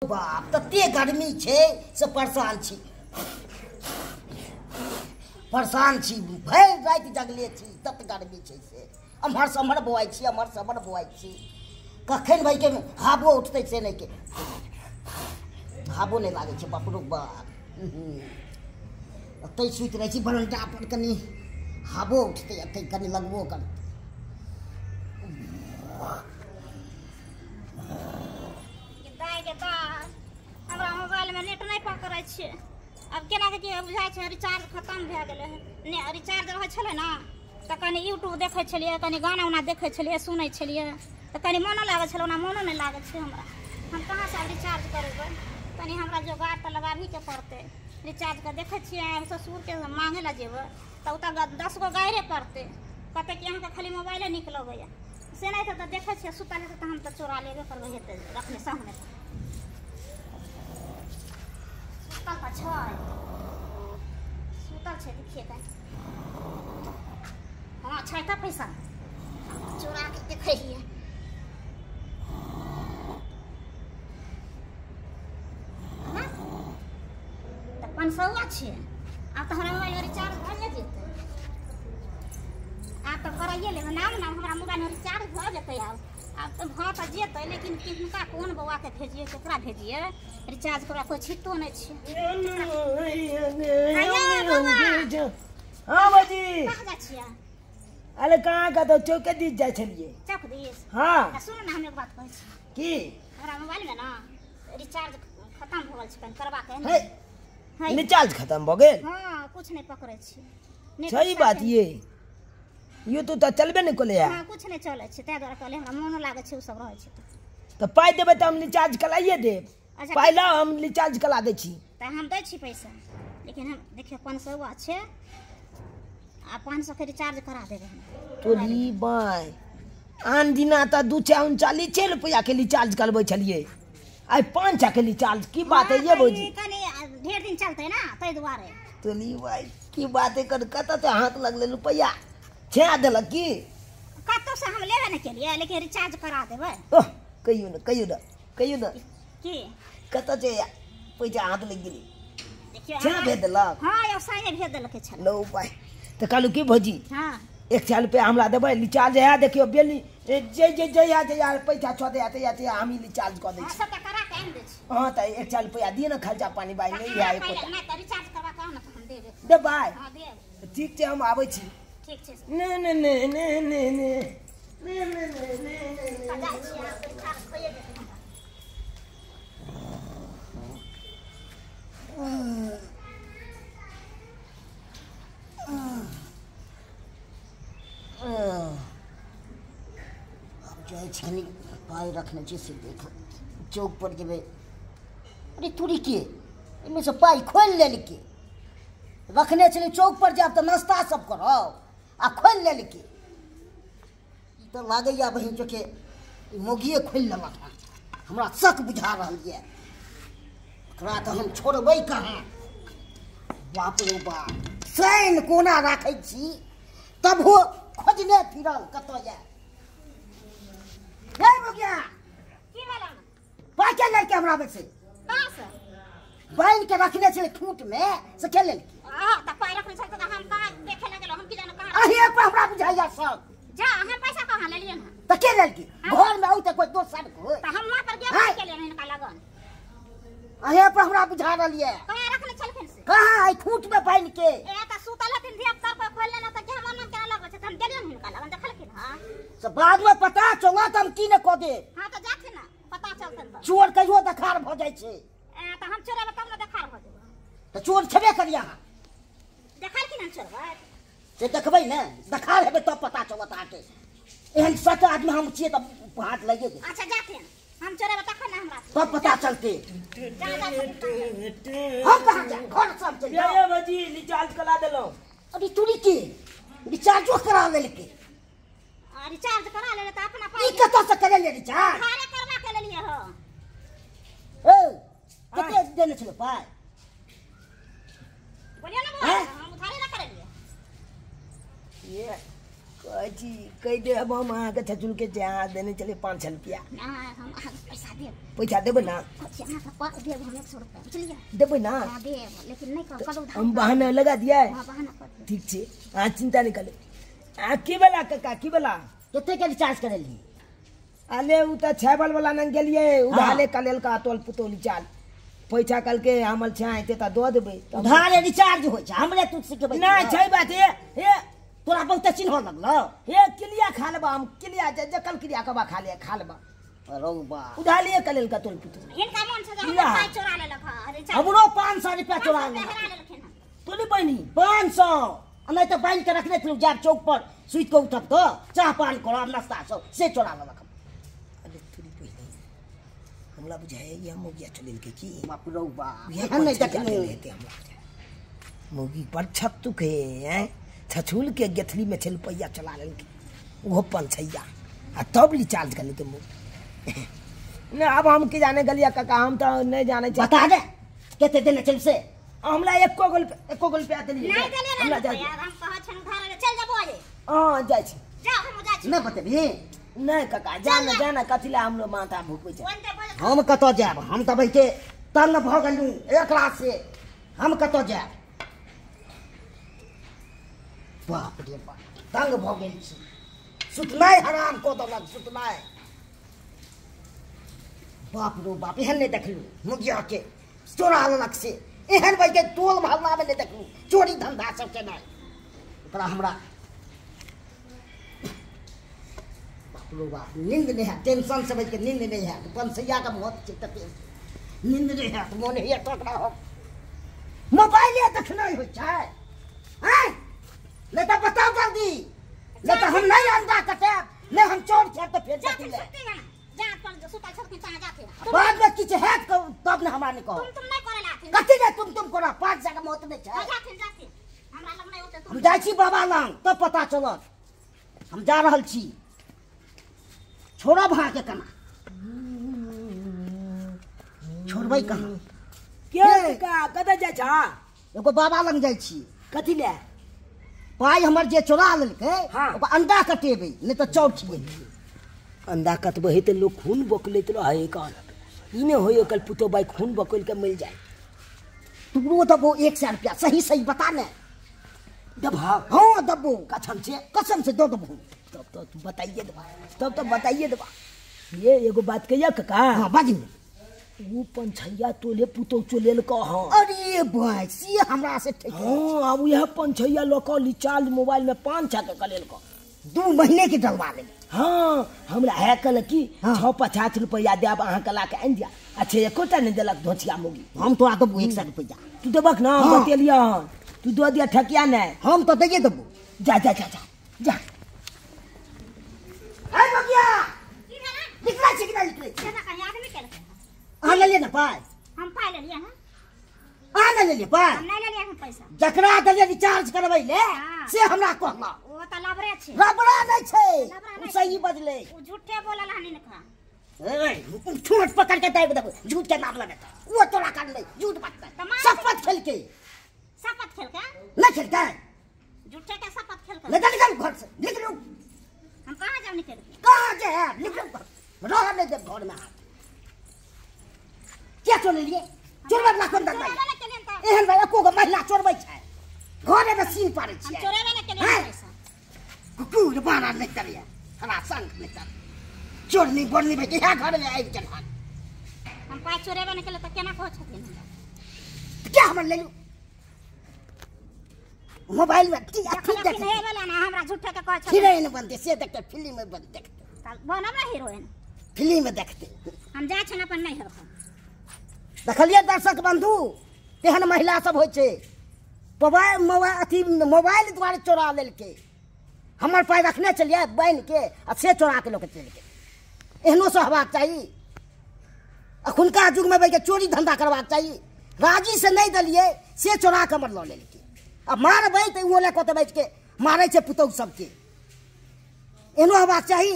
बाप तते गर्मी छै से परेशान छी, परेशान छी, भरि राति जगले छी, तत गर्मी छै से एम्हर से एम्हर बौआइ छी, एम्हर से एम्हर बौआइ छी। कखन भाइके हावो उठतै से नहि के हावो नहि लागै छै। बाप रो बाप, एतै सुति रहै छी बरंडा पर, कनि हावो उठतै, एतै कनि लगबो करतै। हमरा मोबाइल में नेट नहीं पकड़ै छै, अब केना के बुझाइ छै रिचार्ज खत्म भए गेलै। ने रिचार्ज रहै छलै ने तऽ कनि यूट्यूब देखै छलियै, कनि गाना उना देखै छलियै, सुनै छलियै, तऽ कनि मोनो लागै छलै। ओना मोनो नहि लागै छै हमरा। हम कहाँसँ आब रिचार्ज करेबै? कनि हमरा जोगाड़ तऽ लगाबहीके पड़तै रिचार्जके। देखै छियै हम ससुरके माँगै लए जेबै तऽ ओतऽ 10 गो गाइरे पड़तै, कहतै कि अहाँके खाली मोबाइले नीक लगैए। से नहि तऽ देखै छियै सुतल हेतै तऽ हम तऽ चोरा लेबे करबै, हेतै रखने सामने। सुतल तऽ छै, सुतल छै, देखिए तऽ हँ छै तऽ पैसा चोरा के देखै हियै। तऽ 500 छै, आब तऽ हमरा मोबाइलमे रिचार्ज भऽ जेतै। आब तऽ कराइए लेबै नाम नाम, हमरा मोबाइलमे रिचार्ज भऽ जेतै। आब आब तऽ भऽ तऽ जेतै, लेकिन हुनका कोन बौआके भेजिए, केकरा भेजिए रिचार्ज करा? कोइ छितो नहि छै। हाँ बाजी, कहाँ जाइ छियै? अरे कहाँ कतौ चौके दिस जाइ छलियै। चौक दिस? हाँ। सुनू ने, हम एक बात कहै छी। की? हमरा मोबाइलमे ने रिचार्ज खत्म भऽ गेल छै, कनि करबाके है। रिचार्ज खत्म भऽ गेल? हाँ, कुछ नहि पकड़ै छी। सही बात ये, यो तो तऽ चलबे नहि कलै। हाँ, कुछ नहि चलै छै, ताहि दुआरे कहलियै हमरा मोनो लागै छै ओ सब रहै छै। तऽ पाइ देबै तऽ हम रिचार्ज कराइए देब। अच्छा, पाइ लाउ, हम रिचार्ज करा दै छी। तऽ हम दै छी पैसा, लेकिन हम देखियौ 500 छै आ 500 के रिचार्ज करा देबै हम। तोरी बाय, आन दिना तऽ 239 रुपैआ के रिचार्ज करबै छलियै, आइ 500 के रिचार्ज। की बात है ये भौजी? कनि ढेर दिन चलतै ने ताहि दुआरे। तोरी बाय, की बात है, कतऽ से हाथ लगलै रुपैआ छेआ देलक की? कतौ से हम लेबे नहि केलियै, लेकिन रिचार्ज करा देबै। ओह, कहियो ने, कहियो ने, कहियो ने। की कतऽ छै पैसा हाथ लागि गेलै? देखियौ छेआ भेज देलक? हाँ, यौ साइने भेज देलकै छल। लो पाइ तऽ कहलहुँ की भौजी? हाँ, 100 रुपैआ हमरा देबै रिचार्ज है। देखियौ बेली जे जे जहिया जहिया पैसा छऽ दैया तहिया तहिया हमही रिचार्ज कऽ दै छी। सबटा करा के आनि दै छी। हाँ, तऽ 100 रुपैआ दिअ ने, खर्चा पानी बाइ नहि है एकोटा। नहि तऽ रिचार्ज करबा के आउ ने तऽ हम देबै। देबै? हाँ देब। ठीक छै, हम आबै छी। ठीक छै। ने ने ने ने ने ने ने ने ने ने ने जाइ छी, आब रिचार्ज भइए जेतै हमरा। आब जाइ छी, कनि पाइ रखने छी से देख चौक पर जेबै। अरे तोरी के एहिमे से पाइ खोलि लेलकै, रखने छलै चौक पर जायब तऽ नाश्ता सब करब आ खोलि लेलकै। ई तऽ लागैए बहिन चौके मौगिए खोलि लेलक हँ, हमरा शक बुझा रहल यऽ। एकरा तऽ हम छोड़बै कहाँ? बाप रे बाप, शैन कोना राखै छी तबो खोजने फिरल कतऽ यऽ। हे मौगिया, की भेल? पाइ के लेलकै हमरा में से? कहाँ से? बान्हि के रखने छलै खूंट में से के लेलकै? तऽ पाइ रखने छल तऽ हम कहाँ देखे लए गेलहुँ, हम की जानु कहाँ। अहीं पर हमरा बुझाइया सब। जा, हम पैसा कहाँ लेलियै हँ? तऽ के लेलकै? घर में औतै कोइ दोसर कोइ? तऽ हम वहाँ पर गेबो नहि केलियै हिनका लगन। अहीं पर हमरा बुझा रहल यऽ। कहाँ रखने छलखिन से? कहाँ? एहि खूंट में बान्हि के। ए तऽ सुतल हथिन धिया पुता कोइ खोलि लेने तऽ हमर नाम केना लगबै छै? तऽ हम गेलियै हिनका लगन, देखलखिन हँ। से बाद में पता चलत हम की ने कऽ देब। हाँ तऽ जाथिन ने, पता चलतनि तऽ। चोर कहियो देखार भऽ जाइ छै। ए तऽ हम चोरेबै तब ने देखार भऽ जेबै। तऽ चोर छेबे करियै अहाँ। देखलखिन हन चोरबै? से देखबै ने, देखार हेबै तब पता चलत अहाँके। एहन सच आदमी हम छियै तऽ हाथ लागिए गेल। अच्छा जाथिन, हम चोरेबै तखन ने हमरा तब पता चलतै। हम कहाँ जायब, घर से हम चलि जाउ। भौजी रिचार्ज करा देलहुँ। अरे तोरी के रिचार्जो करा लेलकै? रिचार्ज करा लेले तऽ अपना पाइ ई कतऽ से करेलियै रिचार्ज? उधारे करबा के लेलियै हँ। ए कते देने छलै पाइ? बोलिए ने बौआ, हम उधारे ना करेलियै। ये कहै छी कहि देब हम अहाँके छचुलके जे अहाँ देने छलियै 500 रुपया। नहि, हम अहाँके पैसा देब। पैसा देबै ना? अहाँके पाइ देब हम 100 रुपया, बुझलियै? देबै ना? हँ देब, लेकिन नहि कहब, हम बहाना लगा दियै। हँ बहाना कर दियै। ठीक छै, अहाँ चिन्ता नहि करू। अहाँ की भेला काका, की भेला? कतेक के रिचार्ज करेलियै? अले उ तऽ छैबल वाला नंग गेलियै, उधारे कलेलका तोल पुतोल चाल पैसा कलके हमर छै आते तऽ दऽ देबै। उधारे रिचार्ज होइ छै, हमरे तू सिखबै नहि छै बात। हे हे तोरा बहुते चिन्ह लगलो। हे किलिया खा लेबा हम, किलिया जकल क्रिया कबा खा ले, खा लेबा। रौ बा उधारिये कलेलका तोल पुतोल। हिनका मन छै जे हमर पाइ चोरा लेलक हँ। हमरो 500 रुपया चोरा लेलक। तोली बहिनी 500 आ नहि तऽ बान्हि के रखने छलहुँ, जायब चौक पर सुति कऽ उठब तऽ चाह पान करब नाश्ता सब, से चोरा लेलक। अरे तोरी बहिनी हमरा बुझाइए मौगिया चलेलकै की। बाप रौ बा, एहन नहि देखने हेतै हमरा बुझाइ। मौगी बड़ छतुक हे, आँय छछुल के गेथली में छल रुपैआ चला लेलकै, ओहो 500 आ तब रिचार्ज कर लेलकै मौगी। नहि आब हम की जाने गेलियै काका, हम तऽ नहि जानै छी। बता दे कते देने छल से। हमरा एको गो रुपया देलियै। नहि देलियै हमरा ने रुपया, हम कहै छनि उधार ले चल जेबो आइ। हँ जाइ छी। जाउ, हम जाइ छी। नहि बतेबही? नहि काका, जाना जाना, कथी लए हमरो माथा भुकै छै। हम कतऽ जायब? हम तऽ बैठे तंग भऽ गेलहुँ एकरा से, हम कतऽ जायब? बाप रे बाप, तंग भऽ गेल छी। सुतनाइ हराम कऽ देलक, सुतनाइ। बाप रो बाप, एहन नहि देखलहुँ मुखिया के चोरा लेलक से, एहन बैठे टोल मोहल्लामे नहि देखलहुँ चोरी धंधा सब केनाइ। ओकरा हमरा बाप रो बाप नींद नहि हैत, टेंशन से बैठके नींद नहि हैत। 500 के मौत छै तते नींद नहि हैत, मोन होइए तकरा हम मोबाइले देखनाइ होइ छै। आँय नहि तऽ बताउ जल्दी, नहि तऽ हम नहि अंडा कटायब, नहि हम चोर छायब तऽ फेर कथी लए। बाद में किछु हैत तब ने हमरा नहि कहब। तुम नहि करै लाथिन। कथी ने तुम तुम करब? 500 के मौत नहि छै। जाथिन जाथिन, हमरा लग नहि होतै। हम जाइ छी बाबा लग तब पता चलत। हम जा रहल छी, छोड़ब अहाँके केना छोड़बै कहाँ? के काका कतऽ जाइ छह? एगो बाबा लग जाइ छी। कथी लए? पाइ हमर जे चोरा लेलकै ओकर अंडा कटेबै, नहि तऽ चौर छियै। अंडा कटबै है तऽ लोक खून बकलैत रहै, एकर ई नहि होइ ओकर पुतोह बाइ खून बकलि के मरि जाय। तोरो देबो 100 रुपया, सही सही बता ने। देबह? हाँ देबो, कसम से? कसम से दऽ देबो। तब तो तू बताइए देबा, तब तो बताइए देबा। ये एगो बात कहिया काका? हाँ बाजू। उ 500 तोले पुतोह चोलेलकऽ हँ। अरे भाइ से हमरा से ठीक। हाँ आब उएह 500 लऽ कऽ रिचार्ज मोबाइल में 500 के कलेलकऽ, 2 महीने के डलवा लेले। हाँ हमरा है कहलक कि 650 रुपया देब अहाँके ला के आनि दिया। अच्छा एकोटा नहि देलक धोचिया मौगी। हम तोरा देबो 100 रुपया। तू देबक ना? हम बतेलियऽ हन, तू दऽ दिया ठकिया नहि। हम तऽ दैये देबो। जा जा जा जा जा। है बगिया निकलै छी कि नहि निकलै छी? अहाँ लेलियै ने पाइ? हम पाइ लेलियै हँ। अहाँ नहि लेलियै पाइ? हम नहि लेलियै हन पैसा। जकरा देलियै रिचार्ज करबै ले से हमरा कहलक। ओ तऽ लबरे छै। लबरा नहि छै, ओ सही बजलै। ओ झूठे बोलल हन हिनका। ठोट पकड़ के दाबि देबै, झूठ के नाम लगेतै। ओ तोरा करलै झूठ बजतै, शपथ खेलकै। शपथ खेलकै? नहि खेलकै। झूठे के शपथ खेलकै। निकल निकल घर से निकलू। हम कहाँ जाब निकल? कहाँ जायब? निकलू घर, रह नहि देब घर में। अहाँ किया चोरेलियै? चोरबै वला कोन धंधा? एहन भाइ एको गो महिला चोरबै छै, घरे में सीन पारै छियै। चोरेबे नहि केलियै पैसा। कुकुर बाना नहि करैया, हमरा संग नहि कर। चोरनी बोरनी भाइ इएह घर में आबि गेल हन। हम पाइ चोरेबे नहि केलियै तऽ केना कहै छथिन हमरा? क्या हमर लेलू मोबाइल में? की अथी देखते हमरा झूठे के कहै छथिन। हीरोइन बनते से देखते, फिल्म में बनते बनब ना हीरोइन, फिल्म में देखते। हम जाइ छियनि अपन नैहर। देखलियै दर्शक बंधु, तेहन महिला सब होइ छै। अथी मोबाइल द्वारे चोरा लेलकै। हमर पाइ रखने छलियै बान्हि के आ से चोरा के लऽ के चलि गेल। एहनो सब हेबाक चाही? अखुनका युगमे बैठ के चोरी धंधा करबाक चाही? राजी से नहि देलियै से चोरा के हमर लऽ लेलकै। आ मारबै तऽ ओहो लए कऽ बैठ के मारै छै पुतहु सबके। एहनो हेबाक चाही?